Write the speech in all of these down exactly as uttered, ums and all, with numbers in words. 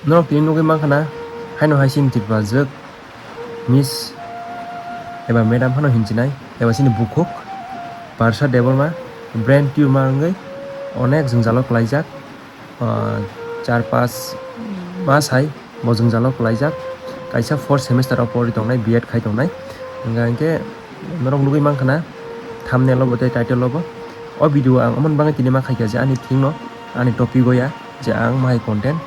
Norok tini nugwi mankha na, haino hai chini Tripura jwk Miss eba Madam phano hinchinai, eba chini bukhuk Barsha Debbarma brain tumor wngwi onek jwngjalo kwlaijak, ah, char pas mas hai bo jwngjalo kwlaijak, kaisa fourth semester o pori tongnai, B Ed khai tongnai. Hwnka hinkhe norok nugwi mankha na, thumbnail o bo tei title o bo. O video ang amoni bagwi tini ma khaikha je ani thik no, ani topic o ya je ang mahai content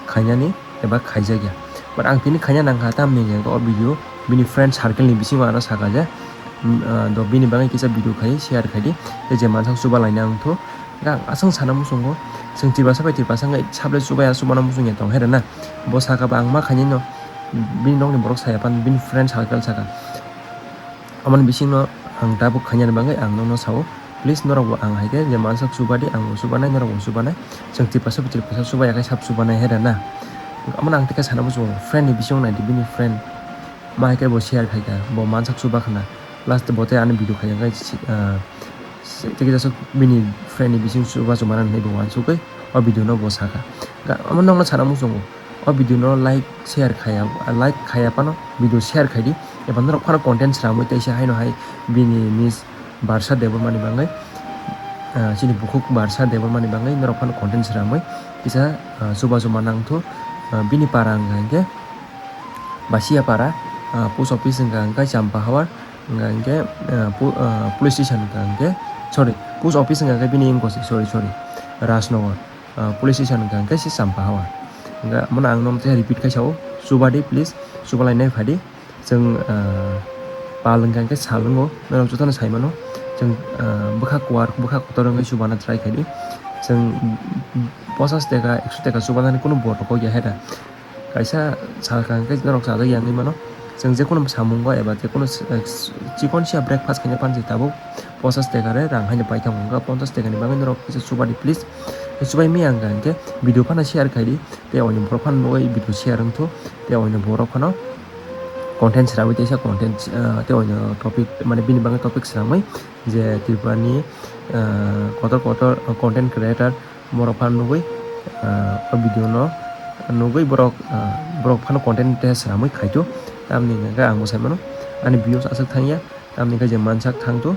khainani eba khaijakya. But ang tini khaina nangkha, tamni hwnkhe o video bini friend circle ni bisingo ano sakha je, mm, ah, do bini bagwi kisa video khai share khaidi, tei je mansak chuba laina wngthu. Hwnkhe ang aswk sana muchungo, chwng Tiprasa bai Tiprasa wngwi saple chubaya chubana muchungya tong hai rwna. Bo sakha ba ang ma khainai no, bini nokni borok saya pan, bini friend circle sakha. Amoni bisingno ang tabuk khainani bagwi ang nokno sao, please norokbo ang hai khe je mansak chubadi, ang bo chubanai, norokbo chubanai, chwng Tiprasa bo Tiprasa chubaya khe sab chubanai hai rwna. Amoni ang tei khe sana muchungo, friend ni bisingo naidi, bini friend ma hai khe bo share khai kha, bo mansak chuba khna, last bo tei ani video khai khe, ah, tei kisa bini friend ni bising chuba chuba nani hinwi bo uansukgwi o video no bo sakha. Ga-, omo nokno sana muchungo. O video no like, share khaya, like khaya phano video share khaidi, eba norok phano content swnamwi teisa haino hai bini Miss Barsha Debbarma ni bagwi, ah, chini bukhuk Barsha Debbarma ni bagwi norok phano content swnamwi kisa, ah, chuba chuba nangthu, ah, bini para wngkha hinkhe Basia para, ah, post office wngkha hinkhe Champa Hawar, wngkha hinkhe, ah, pu-, ah, police station wngkha hinkhe, sorry, post office wngkha hinkhe bini wngkha se, sorry, sorry, Rajnagar. Ah, police station wngkha hinkhe se Champa Hawar. Hwnkhe omono ang nono teisa repeat khai sao, chubadi please, chubalainai phadi. Chwng, ah, pal wngkha hinkhe sal wngo, norok jotono sai mano. Chwng, ah, bwkha kuar, bwkha kotor wngwi chubana try khaidi. Chwng pochas teka, ekso teka chubanani kunu bo rwkok ya heda. Kaisa salka hinkhe norok chajak ya wngwi mano. Chwng jekunu samungo eba jekunu s-, s-, chikon siya breakfast khaina phan se tabuk pochas teka re rang haino paithak wngkha, ponchas teka ni bagwi norok kisa chubadi please. Chubai maya wngkha hinkhe video phano share khaidi, tei oini borok phano nugwi video share wngthu, tei oini borok phano content swnamwi teisa content, ah, tei oini topic, mane bini bagwi topic swnamwi je Tripura ni, ah, kotor kotor content creator, borok phano nugwi, ah, o video no nugwi borok, ah, borok phano content teisa swnamwi khaithu. Tamni hwnkhe ang bo sai mano, ani views aswk thangya, tamni hwnkhe je mansak thangthu,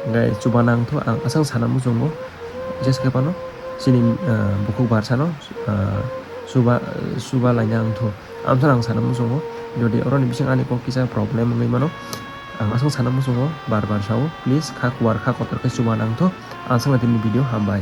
hwnkhe chuba nangthu, ang aswk sana muchungo, jesa khe phano chini, ah, bukhuk Barsha no, ah, chuba, chuba laina wngthu. Amsano ang sana muchungo, jodi oroni bising ani kok kisa problem wngwi mano, ang aswk sana muchungo, bar bar sao, please kha kuar kha kotor khe chuba nangthu, ang swkna tini video hambai.